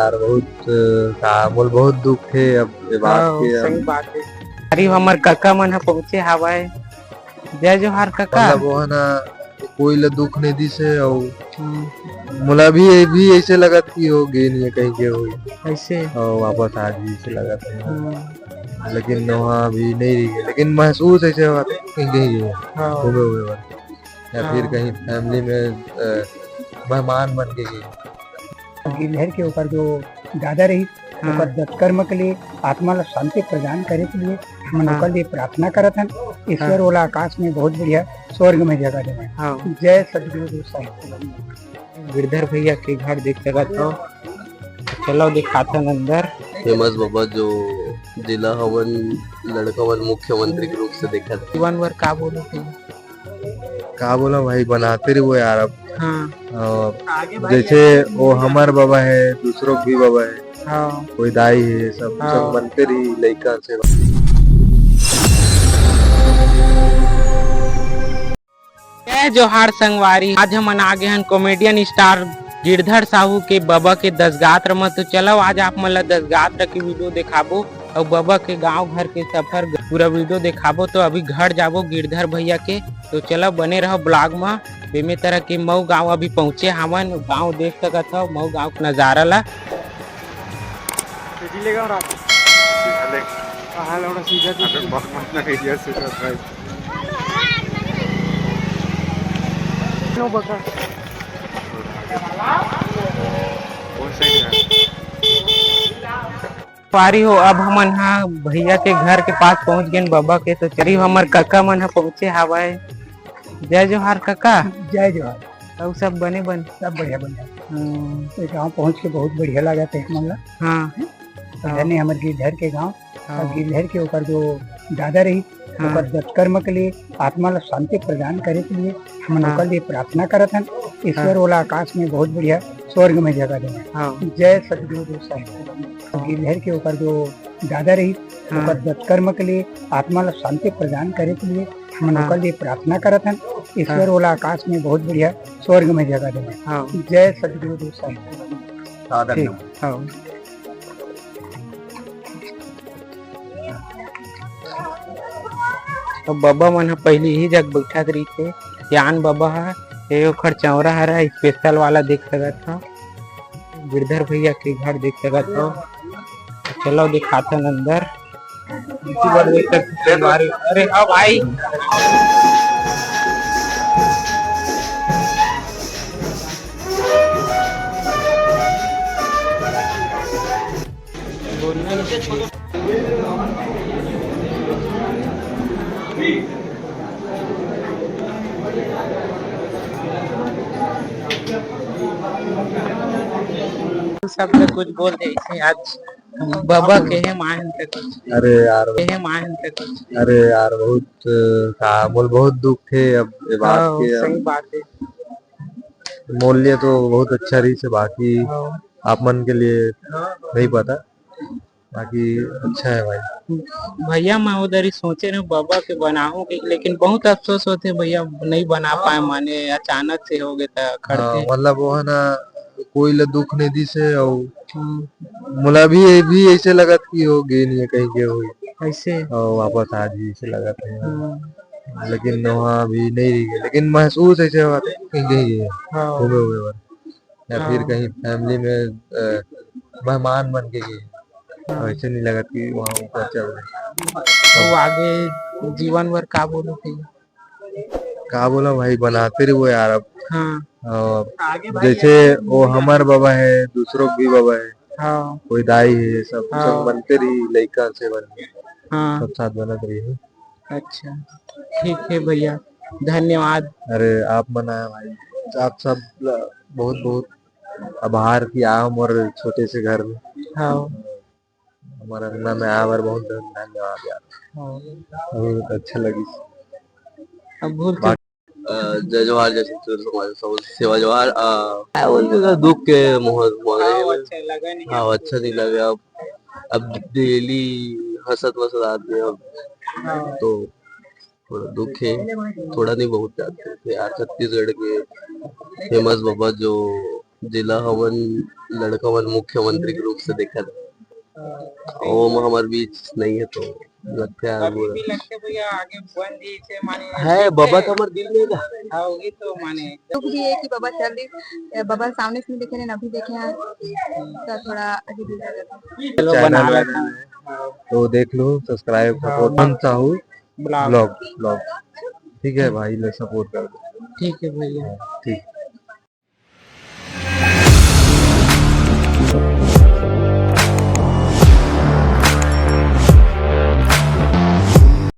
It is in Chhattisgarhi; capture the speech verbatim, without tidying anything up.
यार, बहुत, अ, का, मोल बहुत दुख हे अब ये बात हाँ, के, अब सही बात हे। अरे, हमर कका मन ह पहुंचे हावय। जय जोहार कका। मतलब, वो है ना, कोई ला दुख नहीं दिस हे, और हम्म। मोला भी, भी ऐसे लगत कि हो गे नहीं है, कहीं के होई। ऐसे? और वापस आ जी, ऐसे लगत है। हम्म। लेकिन वहाँ भी नहीं रही है, लेकिन महसूस ऐसे होत हे, कहीं गई है, हाँ। घूमे हुए बार। या फिर हाँ। कहीं family में, अ, मेहमान बन के गई। गिरधर के ऊपर जो दादा रही, हाँ। ओकर दुष्कर्म के लिए, आत्मा ला शांति प्रदान करे के लिए हमन हाँ। ओकर लिए प्रार्थना करत हन। ईश्वर हाँ। ओला आकाश में बहुत बढ़िया स्वर्ग में जगह देवे। हाँ। जय सद्गुरु देव साहिब। गिरधर भैया के घर देख सकत हो, चलो दिखाथन अंदर। फेमस बाबा जो जिला हवन, लड़का मन मुख्यमंत्री के रूप से देखत। जीवन भर का बोलो भैया? का बोला भाई, बनाते रहो यार। अब हाँ। अ, जैसे वो हमर बाबा है, दूसरों के भी बाबा है, हाँ। कोई दाई है, सब, हाँ। सब बनते रही लइका से। जय जोहार संगवारी, आज हमन आ गे हन comedian star गिरधर साहू के बबा के दसगात्र म। तो चलो आज आप मन ला दसगात्र के video देखाबो अउ बबा के गांव घर के सफर पूरा video देखाबो। तो अभी घर जाबो गिरधर भैया के, तो चलो बने रहो vlog म। बेमेतरा के मऊ गांव अभी पहुंचे हावन, गांव देख सकत हो मऊ गांव के नजारा ला। सीधी लेगा और आप? सीधा ले। कहाँ लौड़ा सीधा अबे, सीधा? बहुत मत ना area से कर भाई। नो बका। कौन सा area? पारी हो, अब हमन हा भैया के घर के पास पहुंच गेन बबा के, तो चली हमर कका मन हा पहुंचे हावय। जय जोहार कका। जय जोहार। अउ सब बने बन? सब बढ़िया बने। हम्म। ये गांव पहुंच के बहुत बढ़िया लगा थे हमन ला। हाँ। हैं? हाँ। धन्य हमर गिरधर के गांव। हाँ। और गिरधर के ओकर जो दादा रही, हाँ। ओकर दुष्कर्म के लिए आत्मा ला शांति प्रदान करे के लिए हमन हाँ। ओकर लिए प्रार्थना करत हन। ईश्वर हाँ। ओला आकाश में बहुत बढ़िया स्वर्ग में जगह देवे। हाँ। जय सद्गुरु देव साहिब। हाँ। गिरधर के ओकर जो दादा रही, हाँ। ओकर दुष्कर्म के लिए आत्मा ला शांति प्रदान करे के लिए हमन हाँ। ओकर लिए प्रार्थना करत हन। ईश्वर हाँ। ओला आकाश में बहुत बढ़िया स्वर्ग में जगह देवे। हाँ। जय सद्गुरु देव साहिब। साधन ठीक। नमः। हाँ। तो बबा मन ह पहिली इही जग बइठत रहिथे। सियान बबा ह, ये ओखर चौरा हरा special वाला देख सकत ह। गिरधर भैया के घर देख सकत हो। चलो दिखाथन अंदर। अरे हाँ भाई। शब्द कुछ बोल दे इसे आज। बबा के हे मायन ते कुछ। अरे यार। के हे मायन ते कुछ। अरे यार, बहुत, अ, का बोल, बहुत दुख हे अब ये बात हाँ, के, सही अब बात हे। मोर लिए तो बहुत अच्छा रहिस हे, बाकी हाँ। आप मन के लिए नहीं पता, बाकी अच्छा हे भाई। भैया, मैं उधर ही सोचे रहे बबा के बनाहूं के, लेकिन बहुत अफसोस होथे भैया, नहीं बना पाए, माने अचानक से हो गए था खड़ते। हाँ, मतलब वो है ना, कोई ला दुख नहीं दिस हे अउ हम्म। मोला भी, भी ऐसे लगत कि हो गे नहीं है, कहीं के होई। ऐसे? और वापस आ जी, ऐसे लगत है। हम्म। लेकिन वहाँ भी नहीं रही है, लेकिन महसूस ऐसे होत हे, कहीं गई है, हाँ। घूमे हुए बार। या फिर हाँ। कहीं family में, अ, मेहमान बन के गई है। हाँ। वैसे नहीं लगत कि वहाँ ऊपर चल रहे। तो आगे जीवन भर का बोलो फिर? का बोला भाई, बनाते रहो यार अब। हाँ। और जैसे वो हमर बबा है, दूसरों के भी बबा है, हाँ। कोई दाई है, सब, हाँ। सब बनते रही, लइका से बन, हाँ। सब साथ बनत रही है। अच्छा, ठीक है भैया, धन्यवाद। अरे, आप मन आए भाई, आप सब ला बहुत बहुत आभार कि आए मोर छोटे से घर में। हाँ। हमर अंगना में आए बर बहुत बहुत धन्यवाद यार। हाँ। बहुत अच्छा लगिस। अब भूल बाकी अ, जय जोहार, जय छत्तीसगढ़ समाज, सब सेवा जोहार। अ, का बोलते थे, दुख के माहौल, माहौल हाँ, है। अच्छा लगा नहीं हाँ, आपको? अच्छा नहीं लगा। अब, अब daily हंसत वसत आदमी अब हाँ। तो थोड़ा दुख है, थोड़ा नहीं बहुत ज्यादा दुख है यार। छत्तीसगढ़ के famous बाबा जो जेला हमन लड़का मन मुख्यमंत्री के रूप से देखत, ओम हमर बीच नहीं है तो लगता है अभी बुरा। भी लगते भैया आगे बन जी से माने है, बबा तो हमर दिल में था। हाँ, वही तो माने। दुख भी है कि बबा चल रही, बबा सामने से नहीं देखे, अभी देखे हैं, तो थोड़ा अजीब ही लग रहा था। चलो, बना लेते हैं। तो देख लो, सब्सक्राइब, सपोर्ट, मन साहू ब्लॉग। Blog, blog. ठीक है भाई, ले सपोर्ट कर दो। ठीक है भैया। ठीक।